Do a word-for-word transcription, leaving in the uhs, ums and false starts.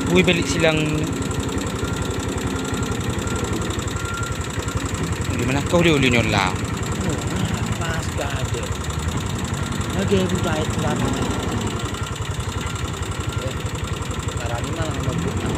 Boi balik silang. Uli mana kau, uli, uli ni on lah. Pas gade. Lagi bubait lama. Eh, karani malah ngebut.